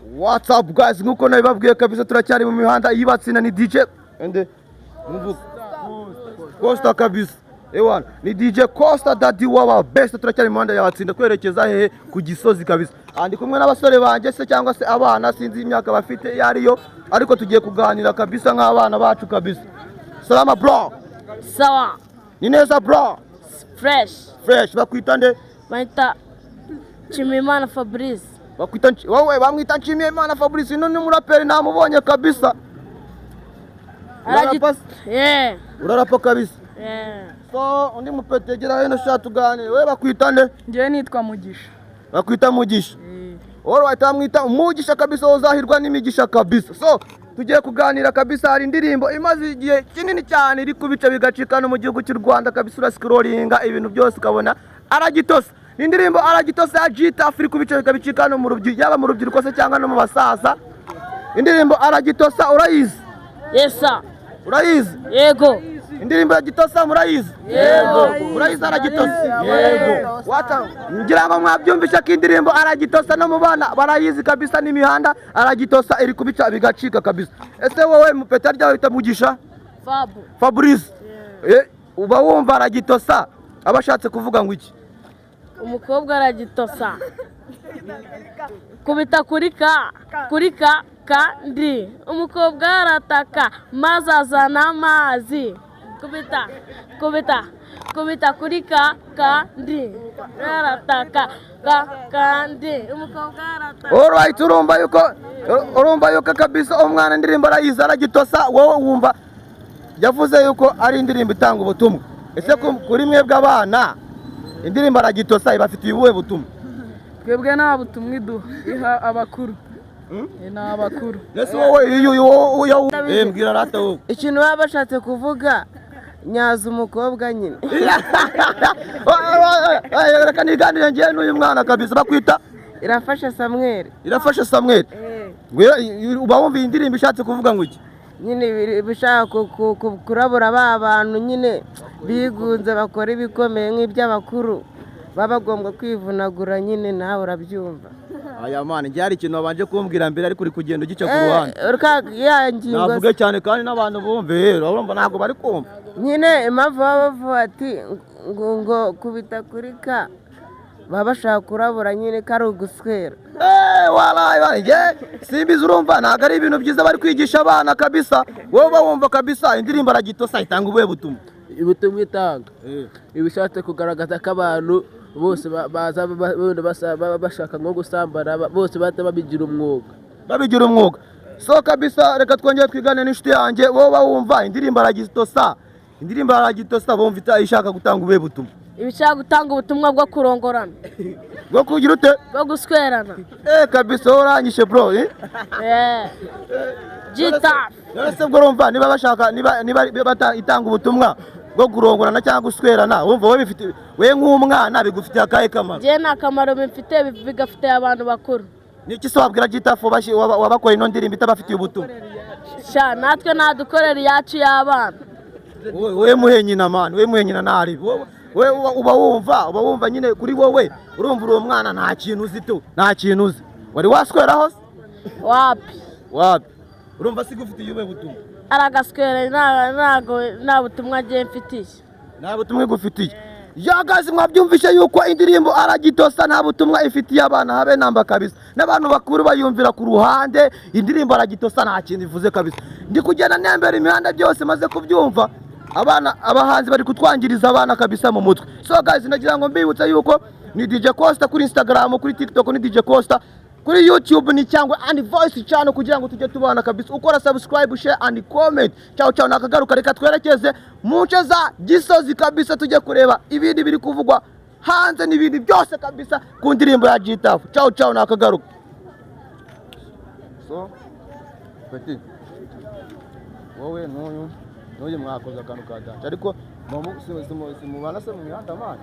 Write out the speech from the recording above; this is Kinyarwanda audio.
What's up, guys? Nkuko nabibabwiye kabisa, turacyari mu mihanda yibatsina. Ni DJ ende Mvuga. Costa kabisa. Ewana, ni DJ Costa, daddy waba best. Turacyari mu mihanda yabatsinda, twerekeza hehe? Ku Gisozi kabisa. Ndi kumwe n'abasore banjye se cyangwa se abana, sinzi imyaka bafite iyo ariyo, ariko tugiye kuganira kabisa nk'abana bacu kabisa. Salama, bro. Sawa. Ni neza, bro? Fresh. Fresh. Bakwita nde? Bahita Nshimiyimana Fabrice. Bakwita wowe bamwita Nshimiyimana Fabrice. Ino ni umuraperi, namubonye kabisa. Urarapa se? Yeah. Urarapa kabisa? Yeah. So undi mupete, gera hino sha tuganire. Wowe bakwita nde? Njyewe nitwa Mugisha. Bakwita Mugisha. Alright, bamwita Mugisha kabisa, uzahirwa n'imigisha kabisa. So tugiye kuganira kabisa. Hari indirimbo imaze igihe kinini cyane iri kubica bigacika no mu gihugu cy'u Rwanda kabisa. Urascrollinga ibintu byose ukabona aragitosa. Ni indirimbo aragitosa ya G-Taff, iri kubica bikabicika no mu rubyiruko, yaba mu rubyiruko se cyangwa no mu basaza. Indirimbo aragitosa urayizi? Yes, sir. Urayizi? Yego. Indirimbo ya Gitosa murayizi? Yego. Murayizi aragitosa? Yego. Wata ngira ngo mwabyumvishe ko indirimbo aragitosa no mu bana barayizi kabisa, n'imihanda aragitosa iri kubica bigacika kabisa. Ese wowe mupeta ryawe bita Mugisha? Fabu. Fabrice. Uba wumva aragitosa aba ashatse kuvuga ngo iki? Umukobwa aragitosa. Kubita kuri ka, kuri ka, kandi umukobwa arataka maze azana amazi. Kubita, kubita, kubita kuri ka, kandi arataka, ka, kandi umukobwa arataka. Alright, urumva yuko kabisa umwana indirimbo arayizi aragitosa. Wowe wumva yavuze yuko ari indirimbo itanga ubutumwa. Ese kuri mwebwe abana, indirimbo aragitosa ibafitiye ubuhe butumwa? Twebwe nta butumwa iduha, iha abakuru. Ni abakuru. Ese wowe iyo mbwira rata wowe. Ikintu baba bashatse kuvuga, nyaza umukobwa nyine. Reka niganire ngewe n'uyu mwana kabisa. Bakwita? Irafasha Samweri. Irafasha Samweli. Uba wumva iyi ndirimbo ishatse kuvuga ngo iki? Nyine bishaka kurabura ba bantu nyine bigunze, bakora ibikomeye nk'iby'abakuru, baba bagomba kwivunagura nyine, nawe urabyumva. Aya mwana, njye hari ikintu wabanje kumbwira mbere, ariko uri kugenda ugica ku ruhande. Ya ngingo. Navuge cyane kandi n'abantu bumve rero, urumva ntabwo bari kumva. Nyine impamvu baba bavuga ati ngo kubita kuri ka, baba bashaka kurabura nyine ko ari uguswera. Eh, walayi walayi, njye simbizi. Urumva ntabwo ari ibintu byiza bari kwigisha abana kabisa. Wowe uba wumva kabisa indirimbo aragitosa itanga ubuhe butumwa? Ubutumwa itanga, iba ishatse kugaragaza ko abantu bose baza wenda bashaka nko gusambana, bose bahita babigira umwuga. Babigira umwuga. So kabisa, reka twongere twigane n'inshuti yanjye. Wowe uba wumva indirimbo aragitosa, indirimbo aragitosa bumva ishaka gutanga ubuhe butumwa? Ibishaka gutanga ubutumwa bwo kurongorana. Bwo kugira ute? Bwo guswerana. Eh, kabisa wowe uranyishe, bro, eh? Yeah. G-Taff. None se bwo urumva niba bashaka niba itanga ubutumwa bwo kurongorana cyangwa guswerana, wumva wowe bifite, we nk'umwana bigufitiye akahe kamaro? Njye nta kamaro bimfite, bigafitiye abantu bakuru. Niki se wabwira G-Taff wabakora ino ndirimbo itabafitiye ubutumwa? Sha, natwe nadukorera iyacu y'abana. Wowe muhe nyina, man, we muhe nyina ntari wowe uba wumva nyine kuri wowe, urumva uri umwana, nta kintu uzi tu, nta kintu uzi. Wari wasweraho se? Wapi. Wapi. Urumva se igufitiye ubuhe butumwa? Aragaswera, ntago nta butumwa agiye mfitiye. Nta butumwa igufitiye. Yagazi, mwabyumvishe yuko indirimbo aragitosa nta butumwa ifitiye abana habe namba kabisa, n'abantu bakuru bayumvira ku ruhande. Indirimbo aragitosa nta kintu ivuze kabisa. Ndi kugenda nembera imihanda byose maze kubyumva, abana, abahanzi bari kutwangiriza abana kabisa mu mutwe. So guys, nagira ngo mbibutse yuko ni DJ Costa kuri Instagram, kuri TikTok ni DJ Costa, kuri YouTube ni cyangwa and Voice channel, kugira ngo tujye tubana kabisa. Ukora subscribe, share and comment. Ciao ciao, nakagaruka. Reka twerekeze mu nce za Gisozi kabisa, tujye kureba ibindi biri kuvugwa hanze n'ibindi byose kabisa ku ndirimbo ya G-Taff. Ciao ciao, nakagaruka. So petit, wowe n'uyu mwakoze akantu ka danger, ariko simubana se mu mihanda, man?